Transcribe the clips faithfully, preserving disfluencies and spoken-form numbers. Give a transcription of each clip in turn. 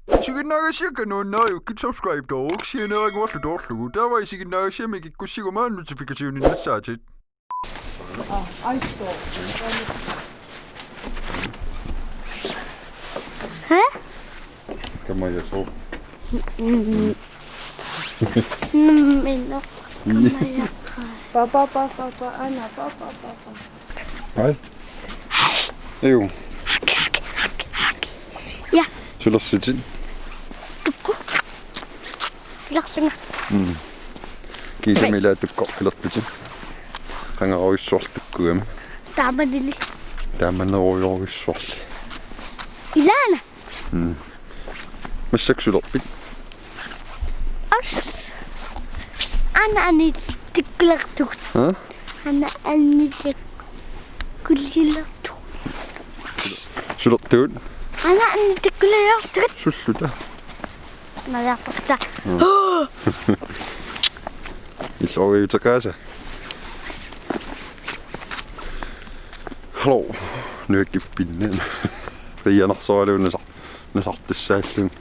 Isiginnaagassiakka nuannariukkit subscribe-tooruk sianeeraguarlu toorlugu. Taava isiginnaagassiami kikkussiguma notification-innassaatit. Hæ? Kamaja soo. Namminneq. Kamaja. Papa, papa, papa, Anna, papa, papa. Hej. Jo. Ja. Sulersutit. Tukku. Ilarsinga. Mm. Kiisami ilaa tukkoqqilertutit. Qangarujussuarlu tukkugami. Taamanili. Taamanerujorujussuarli. Ilaana. Mm. Massakkut sulerpit? As. Aana anillikkulertugut. Ha? Aana anillikkulertugut. Sulertugut? Aana anillikkulertugut. Sulluta. Najartorta. Mm. Illoriuteqaasa. Hallo. Nuakkippinne. Qiianarsoralugu nasar-, nasartussaallunga.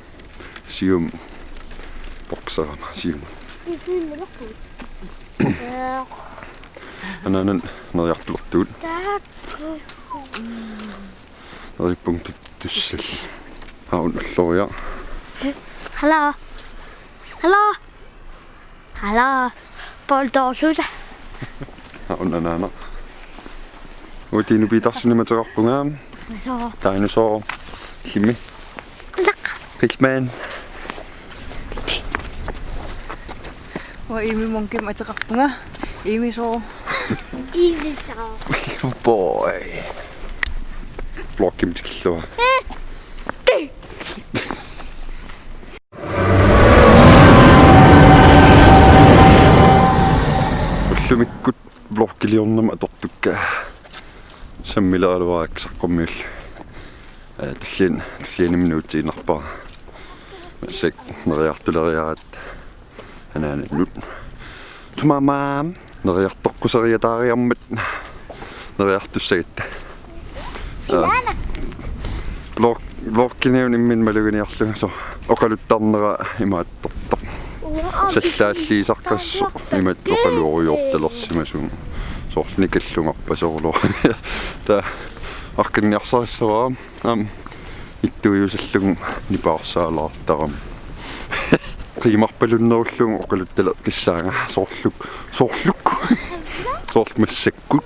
Sium. Bokserama sium. Anaanan neriartulertugut. Neriuppunga tut-, tussal. Aun ulloriaq. Hallo. Hallo. Hallo. Poul Dorsuuta. Aun anaana. Uti Nupi Tarsuni ateqarpunga. Soo. Dinosaur. Kimi. Laq. Qilman. Uanga Imi Munchimik ateqarpunga. Imi soo. Imi soo. Boy. Vloggimut tikillugu. Eh. Ti. Ullumikkut vloggiliornerma atortukka. Sammileraluarakku saqqummiullugu. Eh, tullian-, tullianimmi nuutsiinnarpara. Massakkut neriartuleriaratta anaanannut. Tumamaam neriartoqquseriataariarmat neriartussagatta. Ilaana. Vlog-, vlogginiuna imminut maluginiarlugu soo oqaluttarnera imaattortoq. Uanga aamma sallaalliisarpassuit imatut oqaluurujoortalersimasunga. Soorlu nikallungarpasoorlugu. Taava aqqinniarsarissavara. Aamma ittuujusallugu nipaarsaalaartarama. Qiimarpalunnerullugu oqaluttaleqqissaanga soorluk, soorluk. Soorlu massakkut.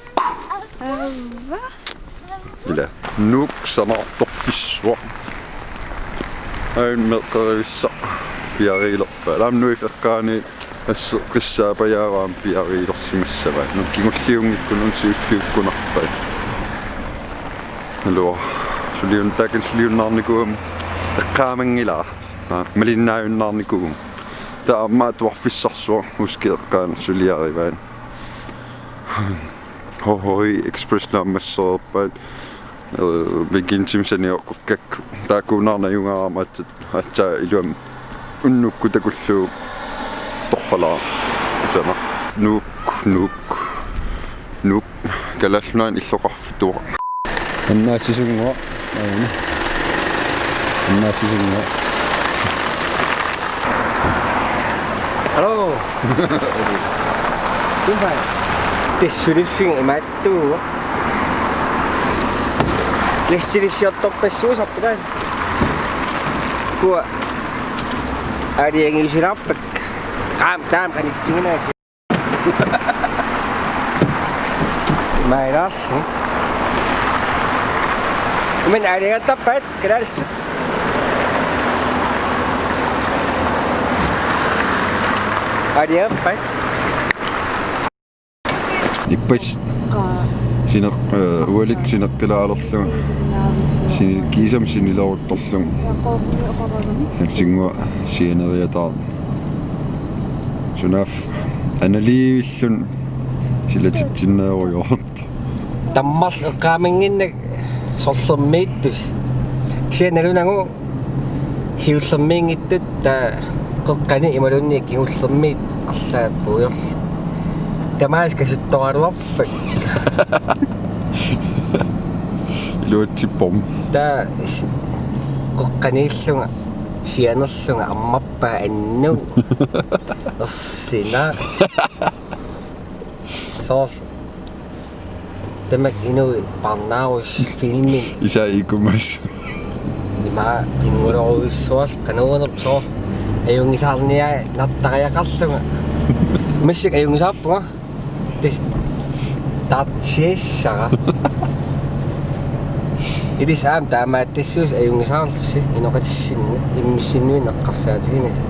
Ila. Nuuk sanaartorfissuaq. Aajuna meeqqerivissaq piariilerpaat. Aamma Nuup eqqaani asseq qissaapajaaraa piariilersimassavaat. Nuuk kingulliunngikkununnga siulliukkunarpaat. Aluu. Suliun-, taakani suliunnaarnikuugama eqqaamanngilaa. Aa, malinnaajunnaarnikuugama. Taava aamma atuarfissarsuaq uski eqqaani suliarivaat. Hohoi Express naammassereerpaat. Eh, weekendimi saniorkukkakku. Taakkuunaarnajugaarama aatsaat, aatsaat iluamik unnukkut takullugu torralaa. Usama. Nuuk, Nuuk, Nuuk. Kalaallit Nunaanni illoqarfituaq. Annaassisunnguaq. Aajuna. Annaassisunnguaq. Hallo. Kumpaat. Tassa suliffiga imaattuuvoq. Nassilissiortorpassuusarput taanna. Kuua aalajangiusilaarpakka. Qaam taama qanitsiginerat. Mailal. Men aalajangertarpaat kalaallisut. Aalajangerpaat. Ippassaq. Sineq-, eh, ualikkut sineqqilaalerlugu. Sini-, kiisami sinileruttorlugu. Helsingua sianeriataarluni. Sunaaffa analiivilluni silatitsinneerujoortoq. Tammarlu eqqaamannginnakku sorlermiittut. Kisianni nalunagu siullermiinngitsut taava qeqqani imaluunniit kingullermiit arlaat puigorlugit. Tamaasa kasuttoraluarpakka. Iluatsippoq. Taava s-, qeqqaniillunga. Sianerlunga ammarpaa annut. Ersinaq. Soorlu tamakku inuit parnaarussat filmit. Isai ikumasut. Ima tingulorujussuaq qanuunerp soorlu. Ajunngisaarniai nattariaqarlunga. Massakkut ajunngisaarpunga. Tassa taarsiassara. Ilissi aamma taamaattassuusi ajunngisaarlusi inoqatissinni immissinnut eqqarsaatiginassi.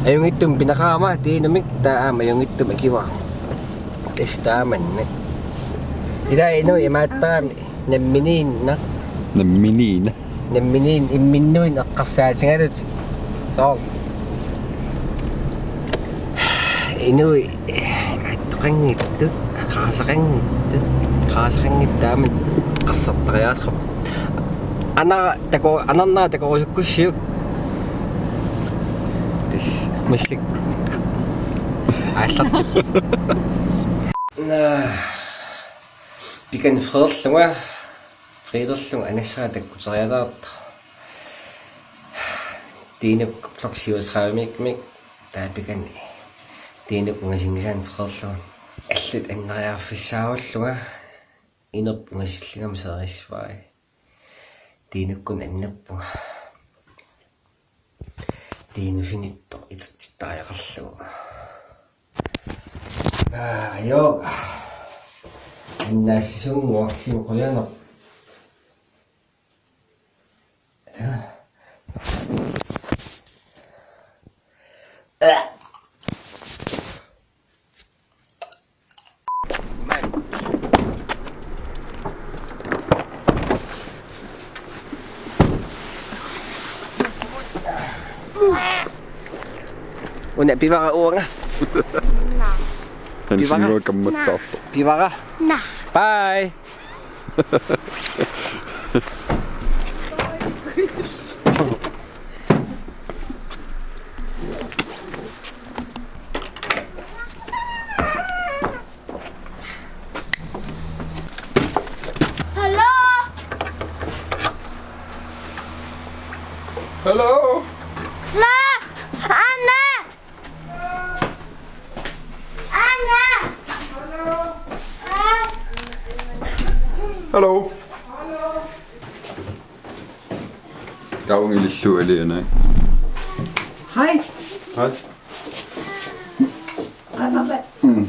Ajunngitsumik pineqarama Tinumik, taava aamma ajunngitsumik akivara. Tassa taamannak. Ila inuit imaattarami namminiinnaq. Namminiinnaq. Namminiinnaq imminnut eqqarsaatigalutik. Soorlu. Inuit imaattoqanngitsut, qaraseqanngitsut, qaraseqanngitsut taama eqqarsartariaqarput. Anara tako-, anarnera takorusukkussiuk. Tassa massakkut aallartippoq. Naa. Pikani freerlunga, freerlunga anassara takkuterialaartoq. Tinuk klokken syvogtredive-miikkami taava pikani Tinuk ungasinngisaanni freerlunga. Allat anngariarfissaarullunga, inerput ungasillingama seerissavai. Tinukkut annerpunga. Tinusinittoq itertittariaqarlugu. Aa, joo. Annaassisunngua kiuqujanaq. Una pivara uanga. Naa. Pivara. Hansinnguaq kammattaarpoq. Pivara. Naa. Bye. Hello? Hello? Naa! Anna! Anna! Hello? Kaungilillu alianai. Hej. Hej. Mm.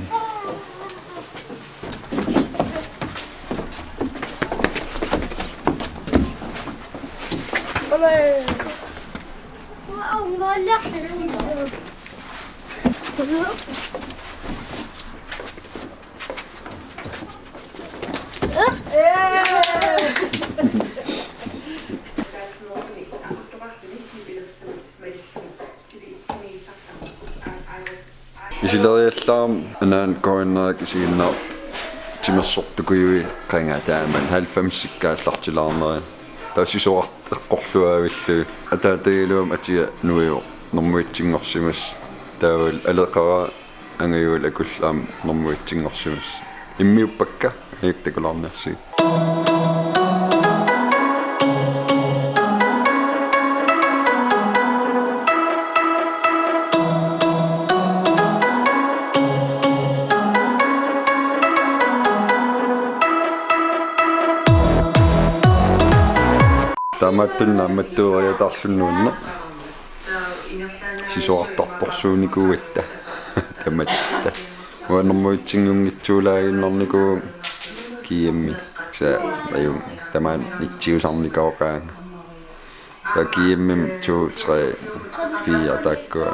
Isileriallaarami anaana korinnerik isiginnaartut timersortukujui qanga taaman halvfemsikka aallartilaarneri. Taava sisorartut eqqorluaavillugit. Ataatagiluamik atia nuivoq normu etsinngorsimasoq. Taavalu aleqaraa angajualu akullu aamma normu etsinngorsimasoq. Immiuppakka, ajak takulaarniarsigit. Taamaattunik naammattueriataarluni nuanneq. Sisorartartorsuunikuugatta. Tamatta. Uanga normu etsinngitsuulaaginnarnikuuvunga G M-i. Kisianni ajunngi tamaani itsiusarnikooqaanga. Taava G M-imi to, tre, fire taakkua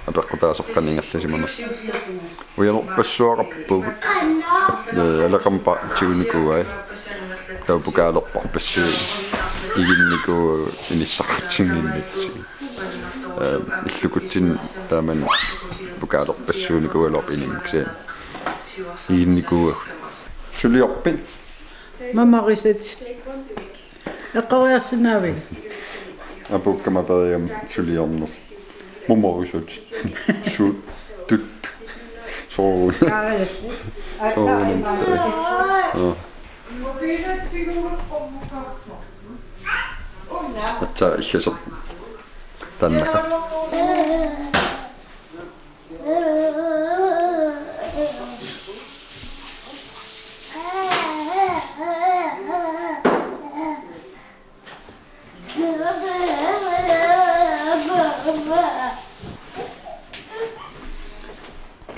apeqqutaasoq qanoq ingerlasimanersoq. Ujanerpassuaqarpugut. Ee, aleqammut partiunikuuai. Taava pokaalerparpassuit iginnikuuagut inissaqartinnginnitsigit. Ee, illukutsinni taamani pokaalerpassuunikuugaluarput inimik, kisianni iginnikuuagut. Suliorpit? Mamarisat. Eqqoriarsinnaavigit? Apuukkama perigam suliornersoq. Mamarisat. Su-, tut. Soorlu. Soorlu. Aa. Atsa illaser. Tannaka.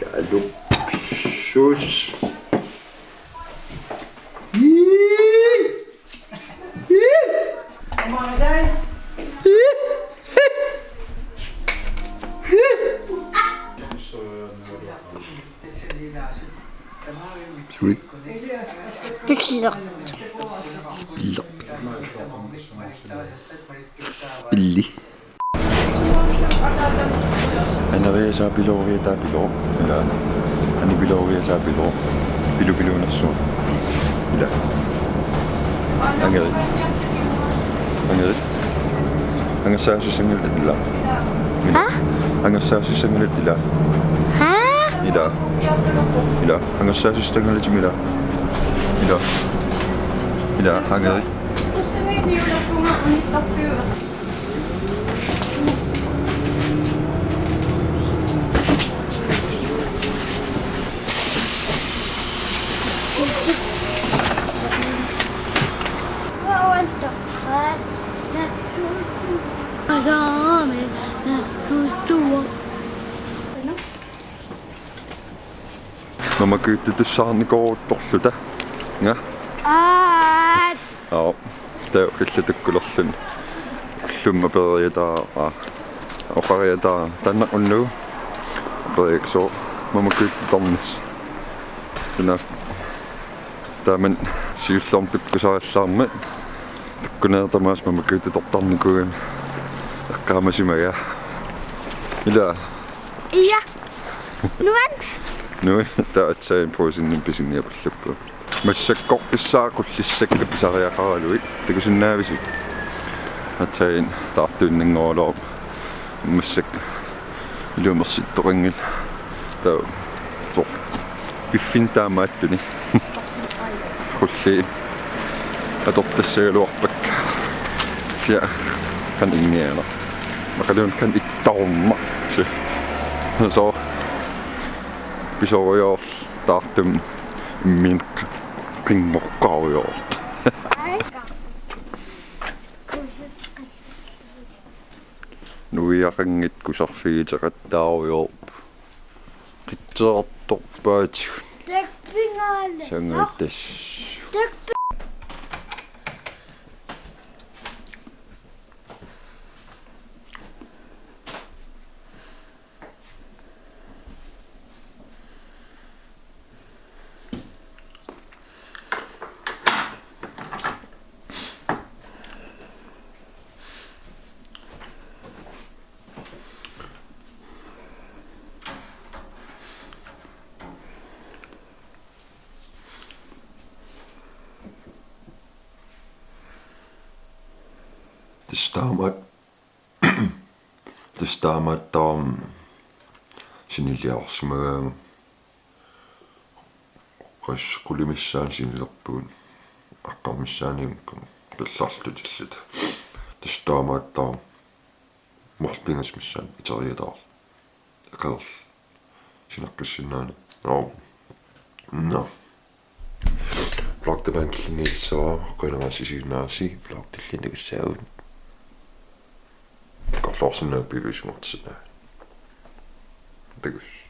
Kaluksus. Sweet. Spiller. Spiller. Spilli. Aneriasaa piloriataa piloo. Ila. Ani piloriasaa piloo. Pilu piluunersuut. Ila. Angeri. Angeri. Angersaasissanngalutit ila. Ila. Ha? Angersaasissanngalutit ila. Ha? Ila. Ila. Angersaasissanngalutit ila. Ila. Ila. Angeri. Mamakujuttorsaarnikuuartorluta. Nga? Aap. Aap. Taava qillat tukkulerluni. Ullumi aperiataara. Oqariataara. Taanna unnugu. Aperiaksoq. Mamakujuttortarnissaq. Suna. Taamani siullermik tukkusariallaarmat. Tukkuneq tamaasa mamakujuttortarnikuugami. Eqqaamasimagaa. Ila. Ila. Nuann'. Nuann', taava aatsaat Brugsenimi pisiniarpallappugut. Massakkorpiaq qulliussakka pisariaqaraluit. Takusinnaavisi? Aatsaat taartuinnanngoraluarpoq. Massakkut ilumoorsitoranngilagut. Taava soorlu piffinni taamaattuni. Qulliit atortassagaluarpakka. Kisianni qanoq ingianaq. Maqaluun qanoq ittarmat. Si. Soorlu pisorujoorluta taartumik imminnut qi-, qinngoqqarujoorluta. Nuiaqanngitsoq kusarfigiuteqattaarujoorpoq. Qitseertorpaatigut. Takpingaale. Sangatas. Takpi- Tassa taamaat-, tassa taamaattarami siniliarsimagaanga. Qas qulimissaani sinilerpugut. Aqqarmissaaniikkut tallarlutilluta. Tassa taamaattarami. Morpingas missaani iteriataarlu. Eqeerl. Sinaqqissinnaani. Nå. Nå. Vlog tamaanga killinniilissavara, qujanaq assigiinnaarassi, vlog tulliani takussaagut. Takorloorsinnaagukku piviusunngortissinnaagavit. Takuss.